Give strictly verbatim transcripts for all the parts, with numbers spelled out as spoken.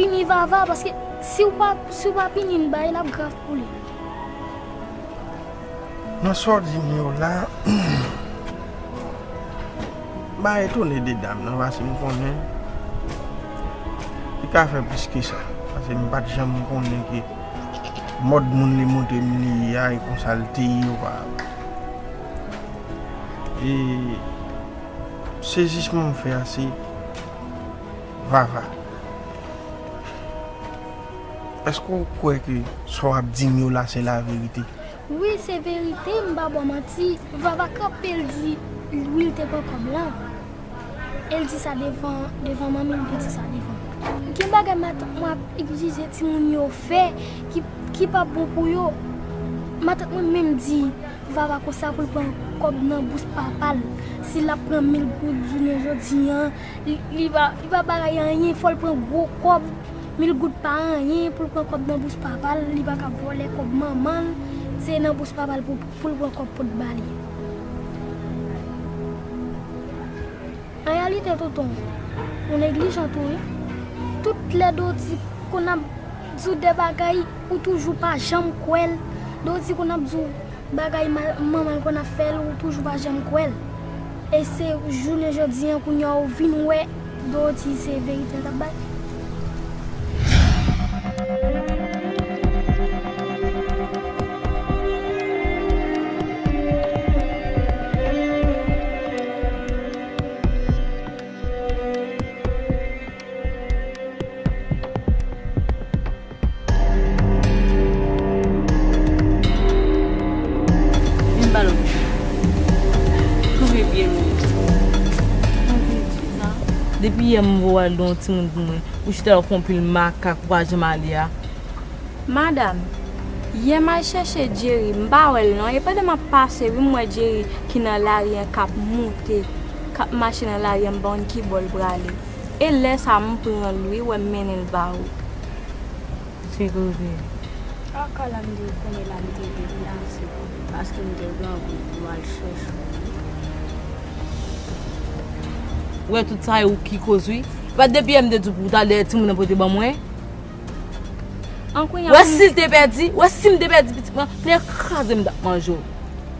Pini Vava, paske si w pa, si w pa pini l, bagay la ap grav pou li. Nan sa w di m yo la, m pa etone de dam nan, paske m konnen li ka fè plis ke sa. Paske m pa t janm konnen ke mòd moun li montre m li ye a, e konsa l te ye, ou pa. E sezisman m fè a, se Vava. Èske w kwè ke sa w ap di m yo la se laverite? Wi, se verite, m pa ba w manti. Vava kanpe, l di wi, l te pran kòb lan. E l di sa devan, devan manmi l, li di sa devan. Gen bagay matant mwen ap egzije timoun yo fè ki, ki pa bon pou yo. Matant mwen menm di Vava konsa pou l pran kòb nan bous papa l. Si l ap pran mil goud jounen jodi a, li, li pa, li pa bagay anyen, fò l pran gwo kòb. Mil goud pa anyen pou l pran kòb nan bous papa l, li pa ka vòlè kòb manman l, se nan bous papa l pou, pou l pran kòb pou l ba li. An reyalite, tonton, ou neglijan tou, wi. Tout lè Doti konn ap di w de bagay, ou toujou pa janm kwè l. Doti konn ap di w bagay ma-, manman l konn ap fè l, ou toujou pa janm kwè l. E se jounen jodi a, kounye a, ou vin wè Doti se verite l t ap bay. Vin ba lòt. Twouve byen lwen. Depi yè m voye al don yon timoun pou mwen. Ou chita la w fè yon pil makak, ou pa janm ale a. Madanm, yè m al chèche Jerry, m pa wè l non. E pandan m ap pase, wi, m wè Jerry ki nan lari an k ap moute, k ap mache nan lari an, m pa konn ki bò l prale. E lè sa a, m pran l, wi, wè m mennen l ba ou. Se kote? Kaka la m te konnen la m te deplase, paske m te grangou pou al chèche w. Ou wè tout sa e ou ki koz, wi. E pa depi yè m te di w pou w ta dèyè timoun nan pote ban mwen. An, kounye a, wè si l te pèdi, wè si m te pèdi pitit mwen, kounye a kraze m t ap manje w.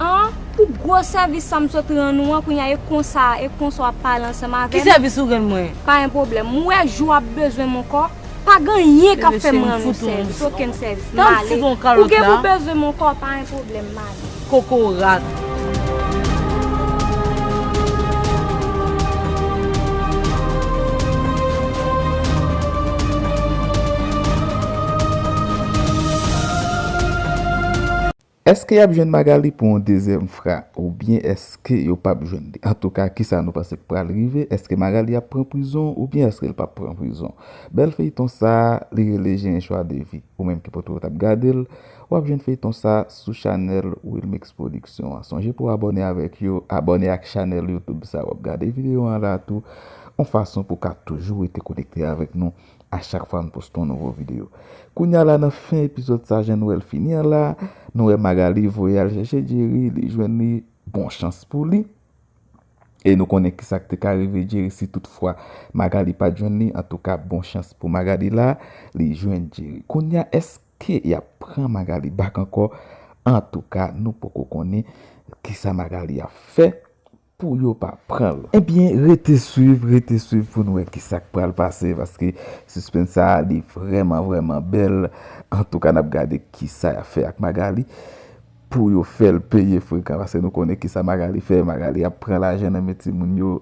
An, pou gwo sèvis sa m sot rann ou an, kounye a e konsa, e konsa w ap pale ansanm avè m. Ki sèvis ou rann mwen? Pa gen pwoblèm. M wè jou w ap bezwen m ankò, pa gen anyen k ap fè m rann ou sèvis, okenn sèvis. M ale. Ou gen pou bezwen m ankò, pa gen pwoblèm, m ale. Kokorat. Èske y ap jwenn Magali pou yon dezyèm fwa, oubyen èske yo p ap jwenn li? Antouka, kisa nou panse k pral rive? Èske Magali ap pran prizon, oubyen èske l p ap pran prizon? Bèl feyton sa, li rele J'ai un choix de vie. Ou menm ki potko t ap gade l, w ap jwenn feyton sa sou chanèl Wilmix Production an. Sonje pou w abòne avèk yo, abòne ak chanèl YouTube sa w ap gade videyo an la tou, yon fason pou w ka toujou rete konekte avèk nou a chak fwa n poste yon nouvo videyo. Kounye a la, nan fen epizòd sa, jan nou wè l fini an la, nou wè Magali voye al chèche Jerry, li jwenn li, bon chans pou li. E nou konnen kisa k te ka rive Jerry si toutfwa Magali pa t jwenn li. Antouka, bon chans pou Magali la, li jwenn Jerry. Kounye a, èske y ap pran Magali bak ankò? Antouka, nou poko konnen kisa Magali ap fè pou yo pa pran l. Ebyen, rete swiv, rete swiv pou n wè kisa k pral pase, paske sispens sa a, li vrèman, vrèman bèl. Antouka, n ap gade kisa y ap fè ak Magali pou yo fè l peye frekan, paske nou konnen kisa Magali fè. Magali ap pran lajan nan men timoun yo,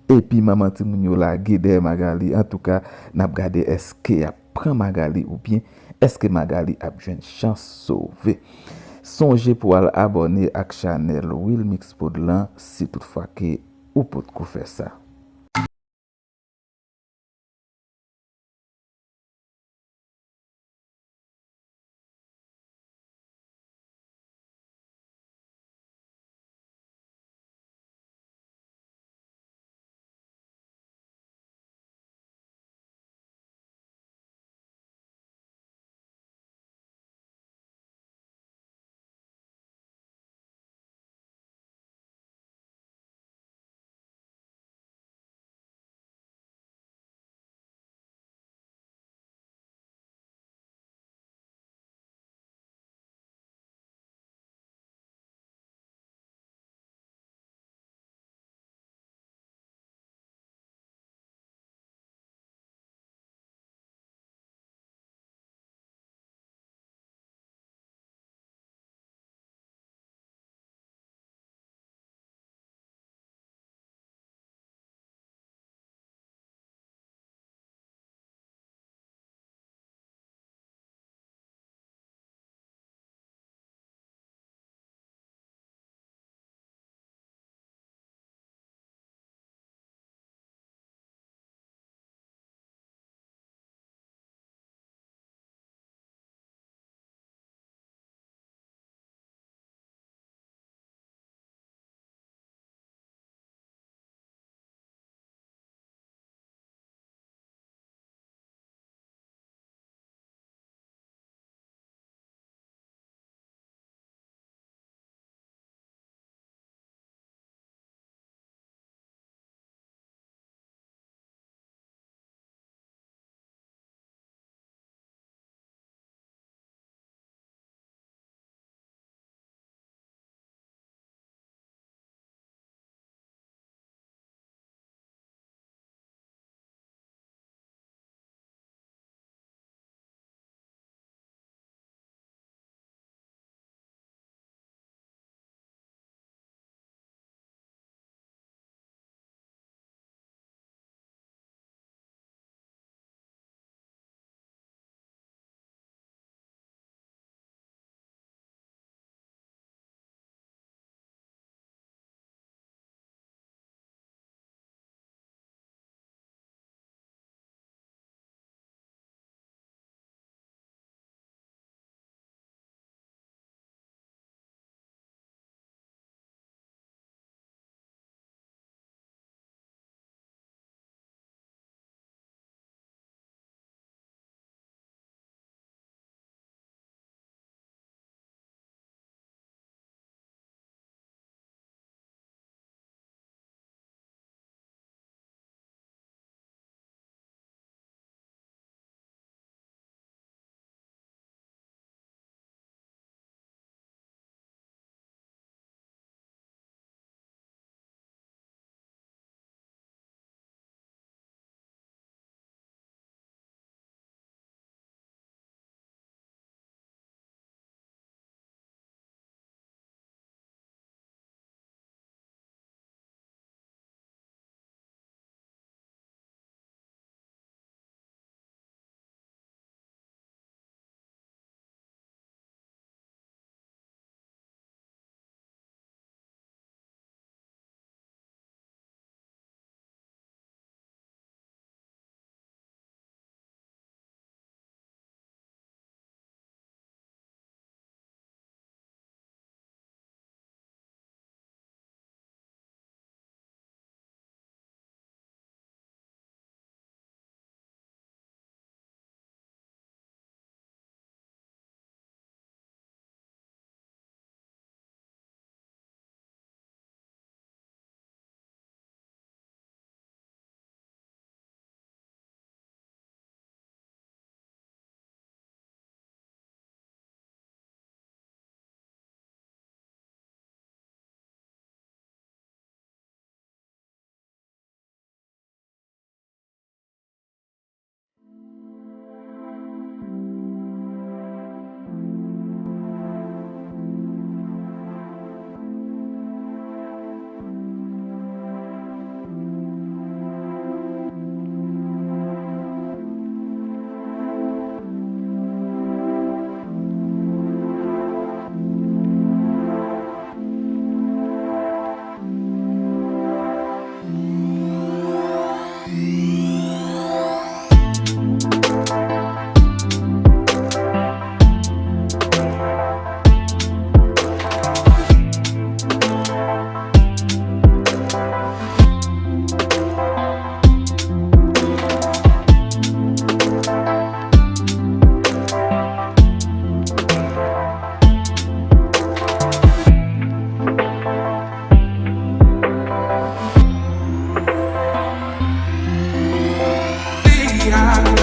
epi manman timoun yo lage dèyè Magali. Antouka, n ap gade èske y ap pran Magali oubyen èske Magali ap jwenn chans sove. Sonje pou w al abòne ak chanèl Wilmix Prod lan si toutfwa ke ou potko fè sa. I